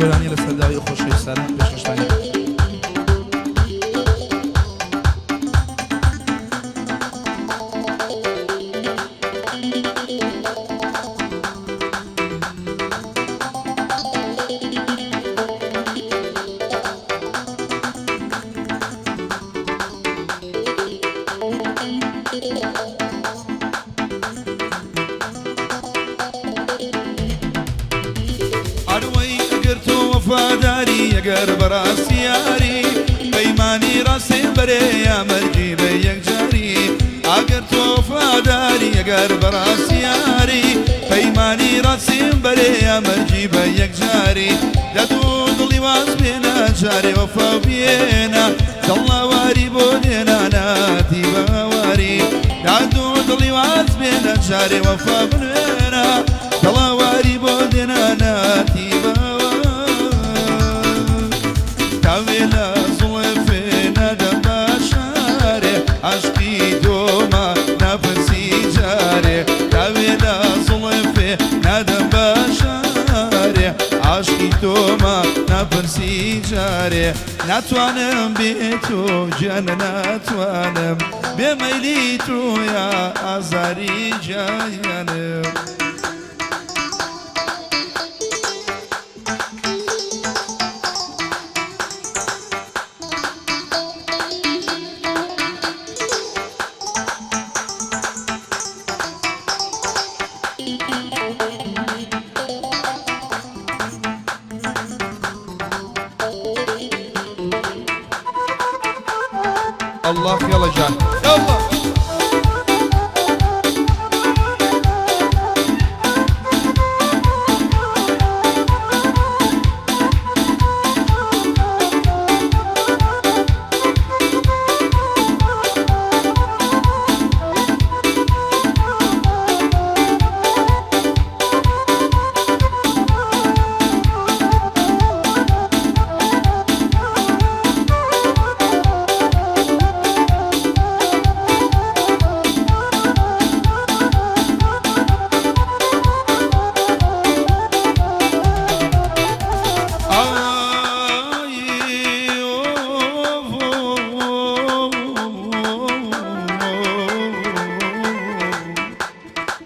گۆرانی لەسەر داوای خۆشەویستانە پێشکەشتان دەکەم. ئەروەی ئەگەر تۆ وەفاداری ئەگەر بەڕاستی یاری پەیمانی ڕاستێ بەرێ یا مەرگی بە یەکجاری ئەگەر تۆ وەفاداری ئەگەر بەڕاستی یاری پەیمانی ڕاستیم بەرێ یا مەرگی بە یەکجاری لە دوو دڵی واز بێنە جارێ وەفا و بێنە دڵناواری بۆ دێنا ناتی باواری لە دوو دڵی واز بێنە جارێ وەفا بنوێنە دڵاواری بۆ دێنا ناتی باوار تاوێ لە زوڵفێ نادەم بە شارێ عەشقی تۆمە ناپرسی جارێ تاوێ لە زوڵفێ نادەم بە شارێ عاشقی تۆمە ناپرسی جارێ ناتوانم بێ تۆ گیانە ناتوانم بێ مەیلی تۆیا ئازاری گیانم. اللە خێڵە گیان یااللە.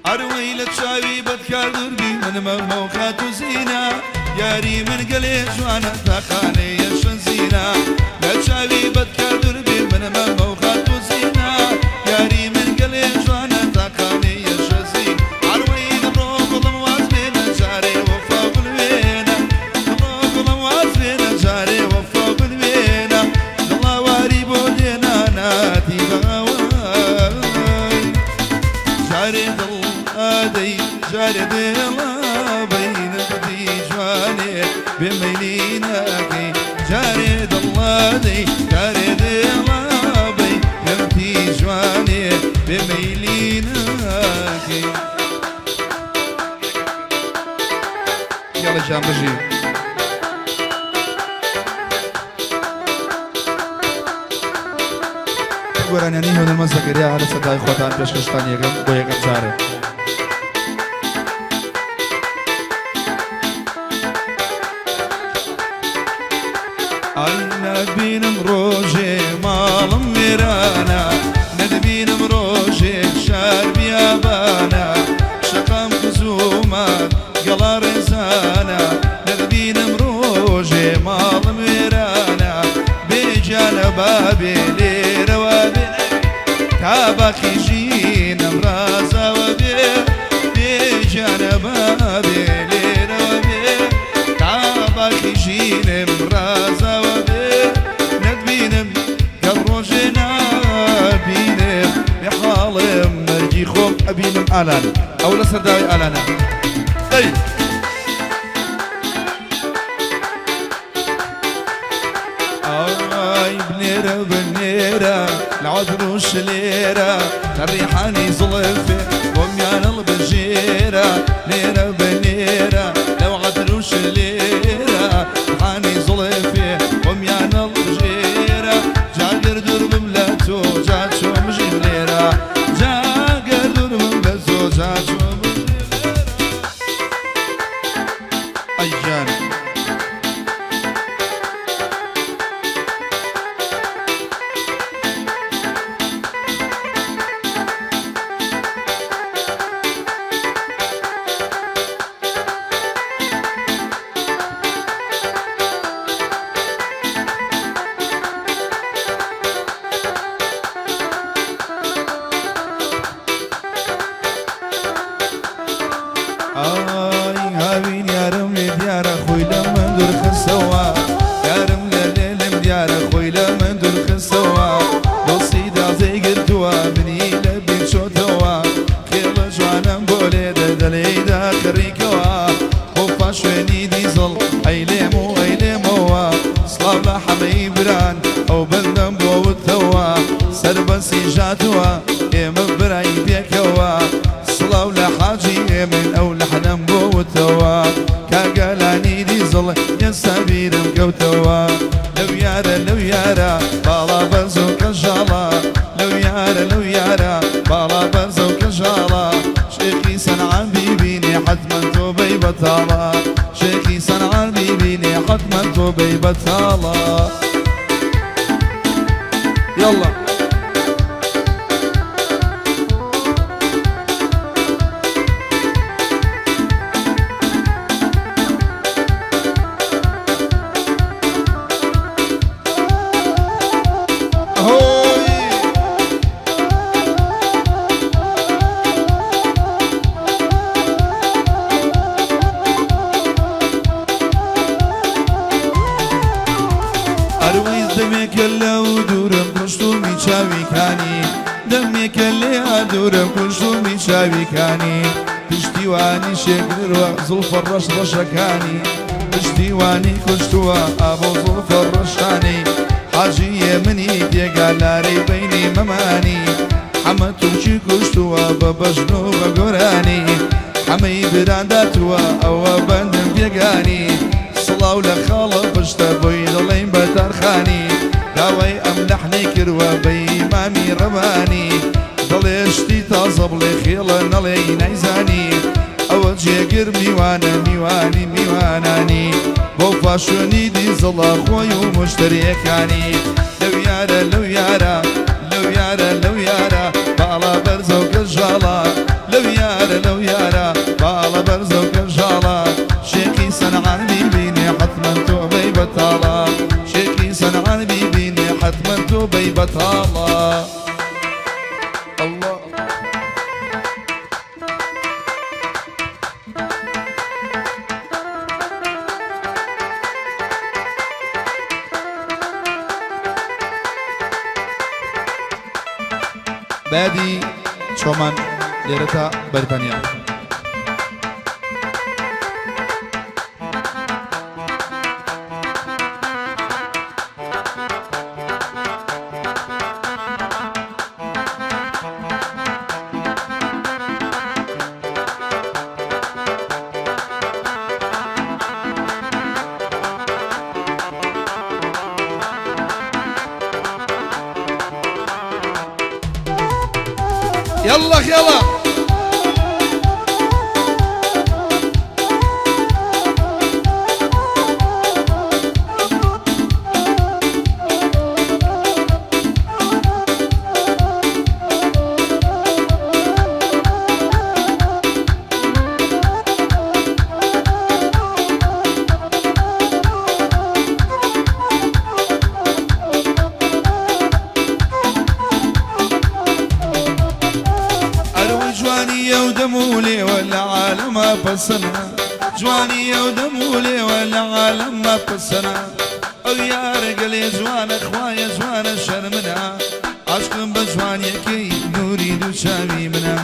ئەروەی لە چاوی بەدکار دووربی من مەمە و خاتوو زینا یاری من گەلێ جوانە تاقانەیە شەنزینا لە چاوی بەدکار دووربی من مەمە و خاتوو زینا یاری من گەلێ جوانە تاقانەیە شەزین ئەروەی دەبڕۆ گوڵم واز بێنە جارێ وەفا بنوێنە دەبڕۆ گوڵم واز بێنە جارێ وەفا بنوێنە دڵاواری بۆ دێنا ناتی باوای جارێ دڵ ئادەی جارێ دێڵا بەینە بدی جوانێ بێ مەیلی ناکەی جارێ دڵ ئادەی جارێ دێڵا بەی پێمتی جوانێ بێ مەیلی ناکەی. یاڵە گیان بژی. گۆرانیانی هونەرمەند زەکەریا هەر لەسەر داوای خۆتان پێشکەشتان یەکەم بۆ یەکەم جارێ. ئای نەبینم ڕۆژێ ماڵم وێرانە نەدبینم ڕۆژێ شار بیابانە شەقام کزومات گەڵا ڕێزانە نەدبینم ڕۆژێ ماڵم وێرانە بێ گیانە بابێ لێرەوە بێ تا باقی ژینم ڕازاوە بێ بێ گیانە بابێ لێرەوە بێ تا باقی ژینم ڕازاوە بێ نەتبینم گەر ڕۆژێ نابینم بێ حاڵم مەرگی خۆم ئەبینم ئالان ئەو لەسەر داوای ئالانە دەی. ئای بنێرە بنێرە لە عەتر و شلێرە لە ڕیحانی زوڵفێ بۆمیان هەڵبژێرە نێرە بنێرە لەو عەتر و شلێرە ڕیحانی زوڵفێ بۆمیان هەڵبژێرە جا گەر دوور بم لە تۆ جا چۆن بژیم لێرە جا گەر دوور بم لە تۆ جا چۆن بژیم لێرە. ئەی گیان. لەو یارە لەو یارە باڵا بەرزە و کەژاڵە، لەو یارە لەو یارە باڵا بەرزە و کەژاڵە. شێخی سەنعان بیبینێ حەتمەن تۆبەی بەتاڵە، شێخی سەنعان بیبینێ حەتمەن تۆبەی بەتاڵە. يلا هۆی. ئەروەیس دەمێکە لەو دوورم کوشتومی چاویکانی، دەمێکە لێ دوورم کوشتومی چاویکانی. پشتیوانی شێگرەوە زوڵفە ڕەش ڕەشەکانی، پشتیوانی کوشتووە ئابۆ زوڵفە ڕەشانی. حاجیە منی تێگا لارەی بینی مەمانی، حەمە تورکی کوشتووە بە بەژن و بە گۆرانی. حەمەی برانداتووە ئەوە بەندم پێگانی، سڵاو لە خاڵە پشتە بۆی دەڵێین بە تارخانی. داوای ئەم لەحنەی کردووە بە ئیمامی ڕەبانی، دەڵێ شتی تازە بڵێ خێڵە نەڵێی نایزانی. ئەوە جێگر میوانە میوانی میوانانی، بۆ فاشۆنی دیزڵە خۆی و مشتریەکانی. لەو یارە لەو یارە لەو یارە لەو یارە باڵا بەرزە و کەژاڵە، لەو یارە لەو یارە باڵا بەرزە و کەژاڵە. شێخی سەنعان بیبینێ حەتمەن تۆبەی بەتاڵە، شێخی سەنعان بیبینێ حەتمەن تۆبەی بەتاڵە. الله. بەیادی چۆمان لێرە تا بەریتانیا. يلا يلا. ئەروی جوانیە و دەم و لێوە لە عالەما پەسەنە، جوانیە و دەم و لێوە لە عالەما پەسەنە. ئەو یارە گەلێ جوانە خوایە جوانە شەرمنە، عاشقم بە جوانیەکەی نوری دوو چاوی منە.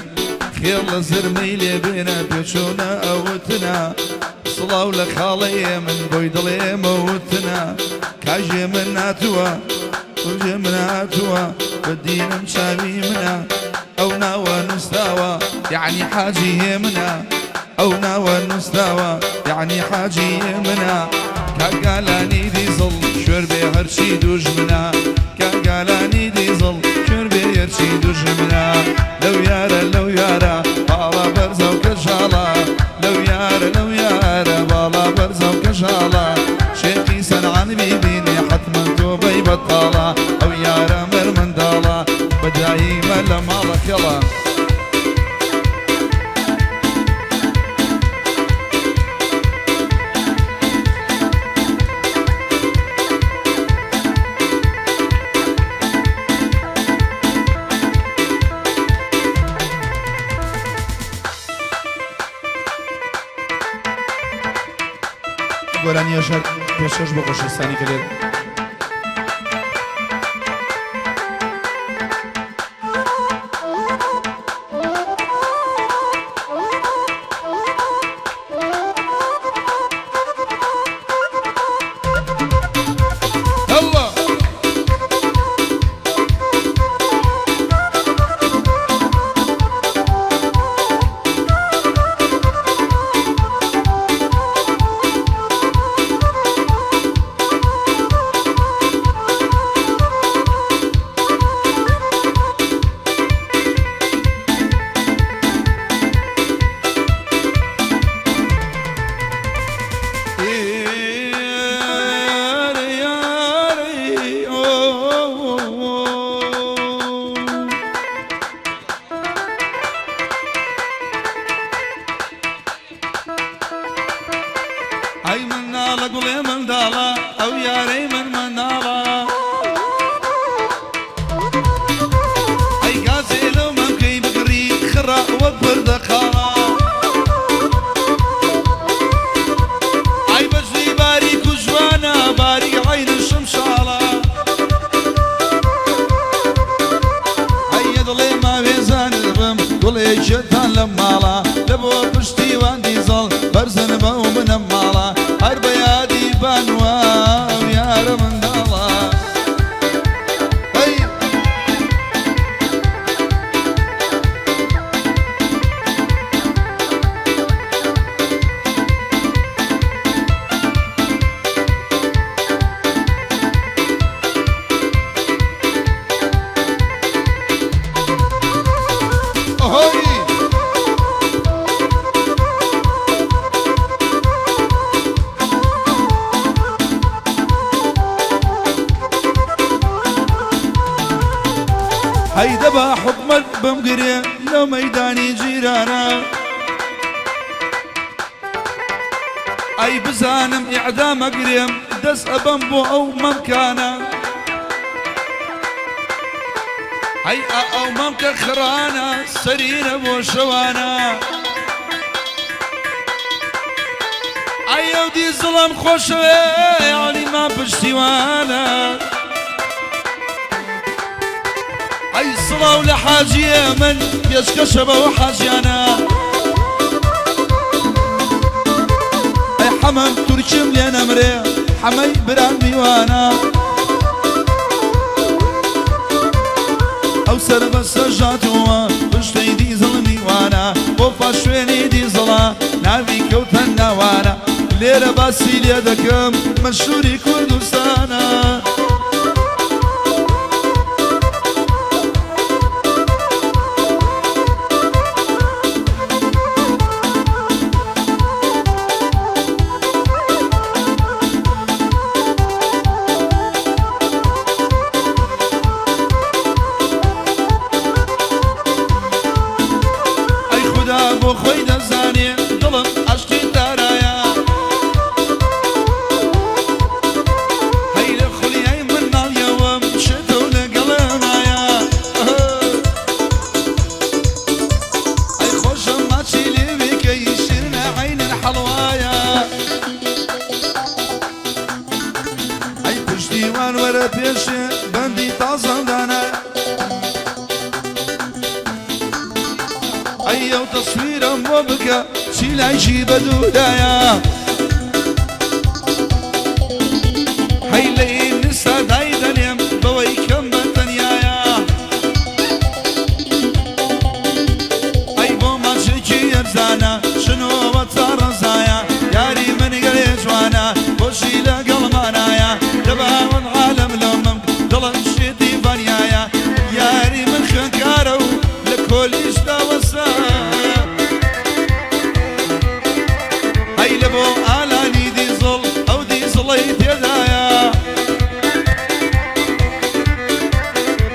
خێڵ لە زرمەی لێ بێنە پێچۆنە ئەوتنە، سڵاو لە خاڵەیە من بۆی دڵێمەوتنە. کاژێ من ناتووە کوژێ من هاتووە بە دینم چاوی منە، ئەو ناوە نووسراوە یعنی حاجی هێمنە، ئەو ناوە نووسراوە یعنی حاجی هێمنە. کاگالانی دیزڵ شوێر بێ هەرچی دوژمنە، کاگالانی دیزڵ شوێر بێ هەرچی دوژمنە. لەو یارە لەو یارە باڵا بەرزە و کەژاڵە، لەو یارە لەو یارە باڵا بەرزە و کەژاڵە. شێخی سەنعان بیبینێ حەتمەن تۆبەی بەتاڵە، ئەو یارە مەرمنداڵە بەداییمە لە ماڵە خێڵە. گۆرانیە شەر پێشکەش بۆ خۆشەویستانی کە لێرە. الله. دەی کێتان لەم ماڵە لە بۆ پشتیوان دیزڵ بەرزن بەو منە ماڵە هەر بە یادی بانوە و یارە منداڵە. هەی. ئۆهۆی. هەی دەبا حکومەت بمگرێ لەو مەیدانی جیرانە. ئەی بزانم ئیعدام ئەگرێم دەست ئەبەم بۆ ئەو مەمکانە. ئەی ئا ئەو مەمکە خڕانە سەرینە بۆ شەوانە. ئەی ئەو دیزڵم خۆشەوێ عەلی مام پشتیوانە. ئەی سڵاو لە حاجیە من پێشکەشە بەو حاجیانە. ئەی حەمەم تورکیم لێ نەمرێ حەمەی برام میوانە. ئەو سەر بەسە ژاتووە پشتەی دیزڵ میوانە. بۆ فاشوێنی دیزڵە ناوی کەوتە ناوانە. لێرە باسی لێ دەکەم مەشهوری کوردستانە. ئەی خودا بۆ خۆی دەزانێ دڵم عەشقی تارایە. هەی لە خولیای مناڵیەوەم شێتە و لەگەڵمایە. ئەی خۆشم ماچی لێویکەی شیرنە عەینن حەڵوایە. ئەی پشتیوان وەرە پێشێ بەندی تازەم دانایە. ئەی ئەو تەسویرەم بۆ بکە چی لایکی بە دوودایە. هەی لە ئینستا دایدەنێم بەوەی کەم بە تەنیایە. ئەی بۆ ماچێکی ئەرزانە شنۆوە تا ڕەزایە. یاری من گەلێ جوانە بۆچی لەگەڵمانایە. دەباوەن عالەم لەمم دڵم شێتی ڤانیایە. یاری من خوێندکارە و لە کۆلیژدا وەسایە. هەی لە بۆ ئالانی دیزڵ ئەو دیزڵەی تێدایە.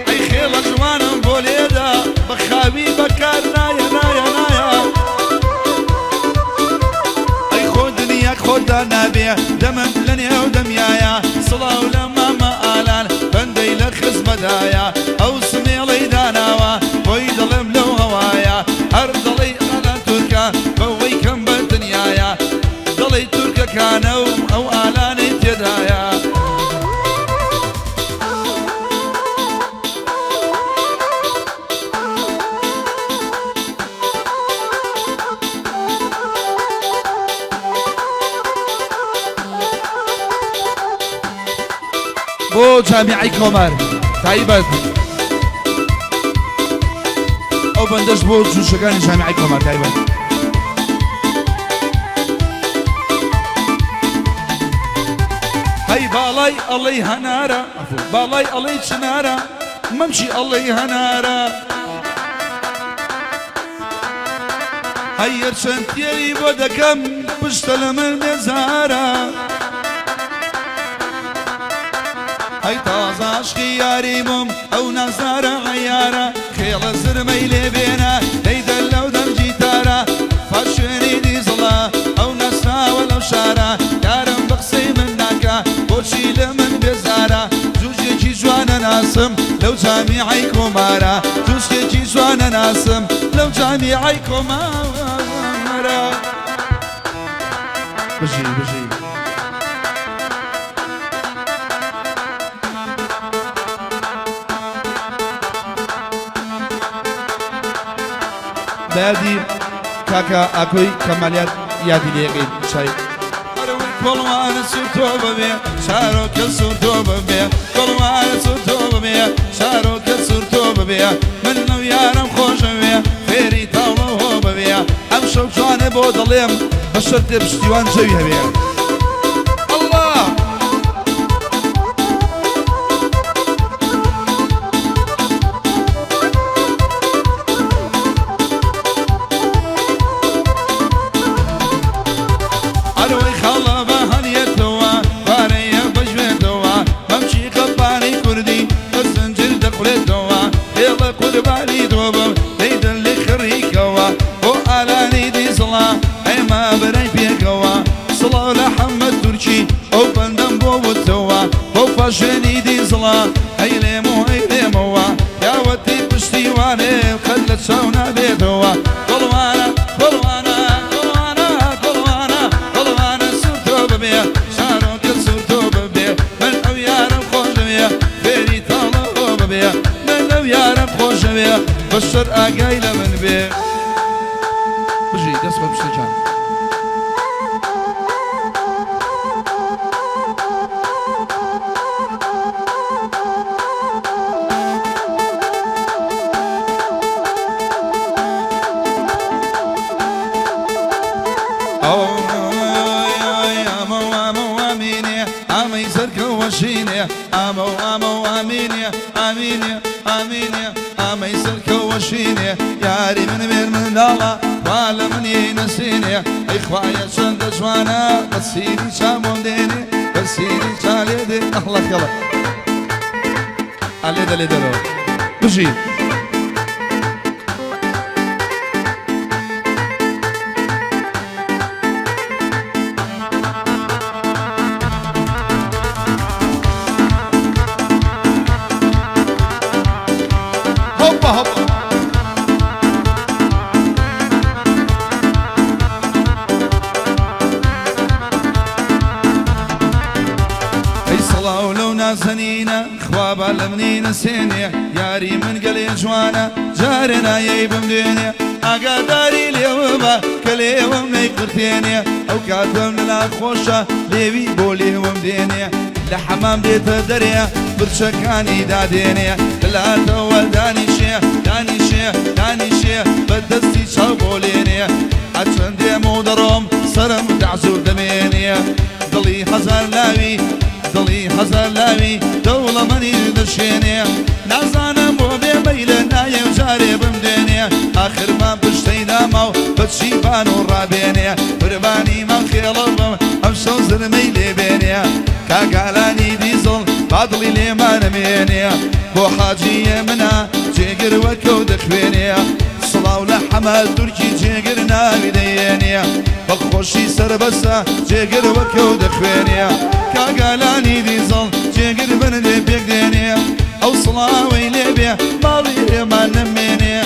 ئەی خێڵە جوانم بۆ لێدا بە خاوی بەکار نایە نایە نایە. ئەی خۆ دنیاک خۆتدا نابێ دەمم لە نێو دەمیایە. سڵاو لە مامە ئالان بەندەی لە خزمەدایە. ئەو سمێڵەی داناوە بۆی دڵم لەو هەوایە. هەر دڵی ئالان تورکە بەوەی کەم بە دنیایە. دڵی تورکەکانە و ئەو ئالانەی تێدایە. بۆ جامیعەی کۆمار تایبەت ئەو بەندەش بۆ جوشەکانی جامیعەی کۆمار تایبەت. هەی باڵای ئەڵەی هەنارە باڵای ئەڵەی چنارە مەمچی ئەڵەی هەنارە. هەی هەرچەند تێری بۆ دەکەم پشتە لە من بێزارە. هەی تازە عەشقی یاری بووم ئەو نازدارە عەیارە. خێڵە زرمەی لێ بێنە دەیدە لەو دەم گیتارە. فاشوێنی دیزڵە ئەو ناسراوە لەو شارە. یارم بە قسەی من ناکا بۆچی لە من بێزارە. جوجێکی جوانە ناسم لەو جامیعەی کۆمارە. جوجێکی جوانە ناسم لەو جامیعەی کۆمارە. بژی بژی. لە یادی کاکە ئاکۆی کەمالیات یادی لێکەین چای. ئەرەوەی کۆڵوانە سوور تۆ بەبێ شارۆکە سوور تۆ بەبێ کۆڵوانە سوور تۆ بەبێ شارۆکە سوور تۆ بەبێ من لەو یارم خۆشەوێ فێری تاوڵە هۆ بەبێ ئەم شەو جوانە بۆ دەڵێم بە شەرتێ پشتیوان جەوی هەبێ. ئەڵڵا. ئەرۆی خاڵە بە هەنیەتەوە پارەیە بەژێتەوە مەمچی قەپانەی کوردی بە زنجیر دەخورێتەوە هێڵە قوربانی تۆ بم دەیدەن لێ خڕیکەوە بۆ ئالانی دیزڵا ئێمە برای پێکەوە سڵاو لە حەمەد تورکی ئەو بەندەم بۆ وتەوە بۆ فاشێنی دیزڵا ئەی لێم و ئەی لێمەوە یاوەتی پشتیوانێ قەت لە چاو نابێتەوە گوڵوانە گوڵوانە گوڵوانە گوڵوانە گوڵوانە سوور تۆ ببێ شارۆکە سوور تۆ ببێ من ئەو یارم خۆشەوێ فێری تاڵەوە ببێ من ئەو یارم خۆشەوێ بەشەر ئاگای لە من بێ. بژی دەست خۆش پشتە گیان. ئامەی سەرکەوەشینێ ئامە و ئامە و ئامینێ ئامینێ ئامینێ ئامەی سەرکەوەشینێ یاری من مێر منداڵە وا لە منی نەسینێ ئەی خوایە چەندە جوانە بە سیری چاوم دێنێ بە سیری چالێ دێ ئەهڵە خێڵە ئەلێ دەلێ دەرەوە بژی. هۆپا هۆپا. ئەی سڵاو لەو نازەنینە خوا با لە منی نەسێنێ یاری من گەلێ جوانە جارێ نایەی بمدوێنێ ئاگاداری لێوە بە کە لێوەم نەیقرتێنێ ئەو کاتەم لەلا خۆشە لێوی بۆ لێوەم دێنێ لە حەمام دێتە دەرێ برچەکانی دادێنێ لەلاتەوە دانیشێ دانیشێ دانیشێ بە دەستی چاو بۆ لێنێ هەرچەند دێم و دەڕۆم سەرم دەعزور دەمێنێ دڵی هەزار لاوی دڵی هەزار لاوی دەوڵەمەنی دەشێنێ نازانم بۆ بێ مەیلە نایەم جارێ بمدێنێ ئاخر مام پشتەی داما و بە چیپان و ڕابێنێ قوربانی مام خێڵە بم ئەمشەو زرمەی لێ بێنێ کاگالانی دیزڵ با دڵی لێمانەمێنێ بۆ حاجیە منە جێگر وەکەو دەخوێنێ سڵاو لە حەمە تورکی جێگر ناوی دەیێنێ بە خۆشی سەربەسە جێگر وەکەو دەخوێنێ کاگالانی دیزڵ جێگر بنرێ پێک دێنێ ئەو سڵاوەی لێبێ ماڵی لێمان نەمێنێ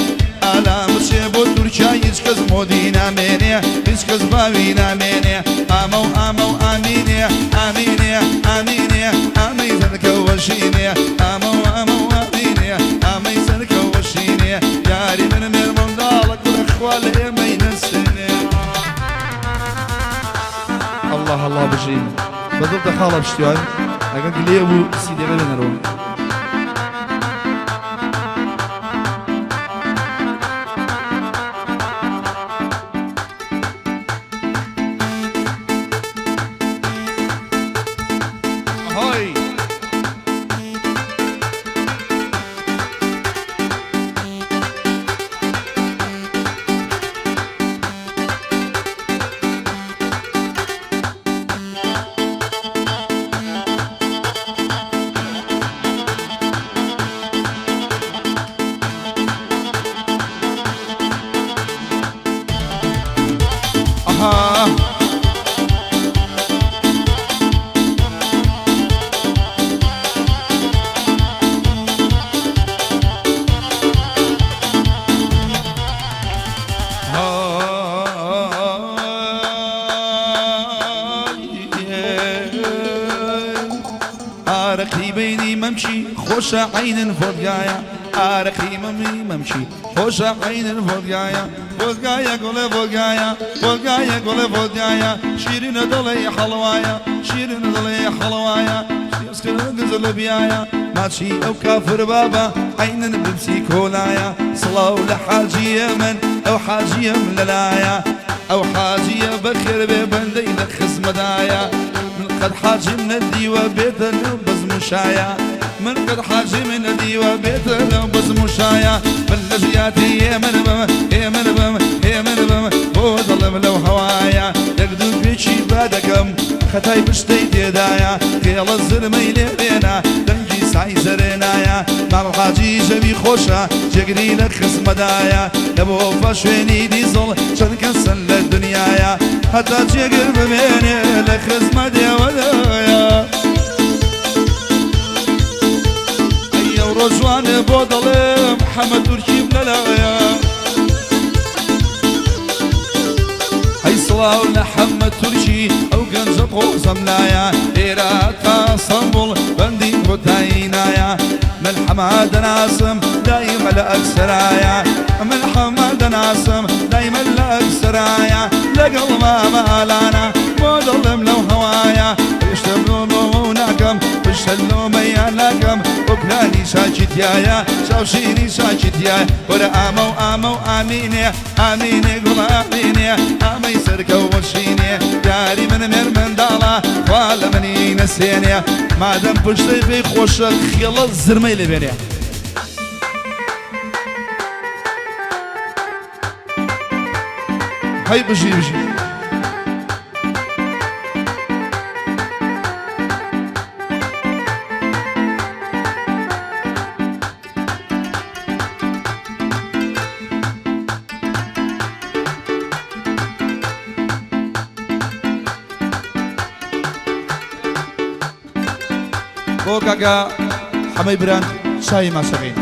ئالام بچێ بۆ تورکیا هیچ کەس مۆدی نامێنێ هیچ کەس باوی نامێنێ ئامە و ئامە و ئامینێ ئامینێ ئامینێ ئامەی زەرکەوەشینێ ئامە و ئامە و ئامینێ ئامەی زەرکەوەشینێ یاری من مێر منداڵە کوڕە خوا لە ئێمەی نەسێنێ. ئەڵڵا ئەڵڵا بژی بەدڵ دەخاڵە پشتیوان ئەگە گلەیە بوو سیدەکە بێنەرەوە. هۆی. ئەها. ئارەقی بینی مەمکی خۆشە عینن ڤۆدگایە ئارەقی مەمی مەمکی خۆشە عینن ڤۆدگایە. ڤۆدگایە گوڵێ ڤۆدگایە ڤۆدگایە گوڵێ ڤۆدگایە شیرینە دڵێ حەڵوایە شیرینە دڵێ حەڵوایە زلبیایە ماچی ئەو کافر بابە عەینەن بپسی کۆلایە سڵاو لە حاجیە من ئەو حاجیەم لەلایە ئەو حاجیە بەخێر بێ بەندەی لە خزمەدایە من قەت حاجیم نەدیوە بێتە نێو بەزم و شایە من قەت حاجیم نەدیوە بێتە نێو بەزم و شایە من لە ژیاتی هێمن بم هێمن بم هێمن بم بۆ دڵم لەو هەوایە یەک دوو پێکی با دەکەم خەتای پشتەی تێدایە خێڵە زرمەی لێ بێنە دەنگی سای زەرێنایە مام حاجی ژەوی خۆشە جێگری لە خزمەدایە لە بۆ شوێنی دیزڵ چەند کەسن لە دنیاە هەتا جێگر بمێنێ لە خزمەت ئێوەدایە. ئەی ئەو ڕۆژوانێ بۆ دەڵێم حەمە تورکیم لەلایە. هەی سڵاو لە حەمە تورکی ئەو گەنجە قۆزەم لایە ئێرە تا ئەستەنبوڵ بەندی کۆتایی نایە من حەمە دەناسم دایمە لە ئەکسەرایە من حەمە دەناسم دایمە لە ئەکسەرایە لەگەڵ مامە ئالانە بۆ دڵم لەو هەوایە پشتم لۆمەوە ناکەم پشتە لۆمەیان ناکەم ئۆکرانی چاکی تایە چاوشیری چاکی تایە وەرە ئامە و ئامە و ئامینێ ئامینێ گوڵ ئامینێ ئامەی سەرکەو وەشینێ یاری من مێر منداڵە خوا لە منی نەسێنێ مادەم پشتەی پێی خۆشە خێڵە زرمەی لێ بێنێ. هەی بژی بژی. بۆ کاکە حەمەی براند چاوی ماسەکەی.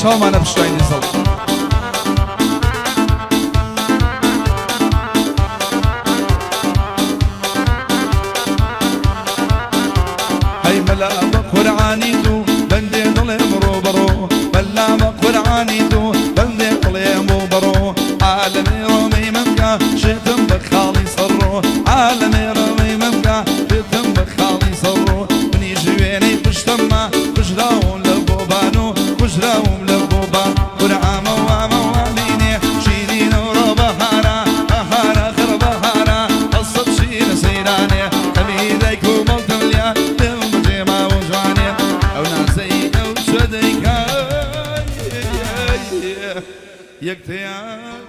چاومانە پشتای دیزڵ. هەی مەلا بە قورعانی تو بەندێ دڵێ بڕۆ بڕۆ مەلا بە قورعانی تو بەندێ دڵێ بۆ بڕۆ عالەمێ ڕۆمەی مەمکە شێتم بە خاڵی سەڕۆ عالەمێ ڕۆمەی مەمکە شێتم بە خاڵی سەڕۆ منی ژوێنەی پشتەمە کوژراوم لە بۆبان و کوژراوم لە بۆبان قورعامە و ئامە و ئامینێ شیرینە و ڕۆبەهارە بەهارە خڕ بەهارە هەڵسەد شیرە سەیرانێ خەمی دایک و باوکم لیا دڵم بەجێ ماوە جوانێ ئەو نازەی ئەو چە دەیکا یەک تیان.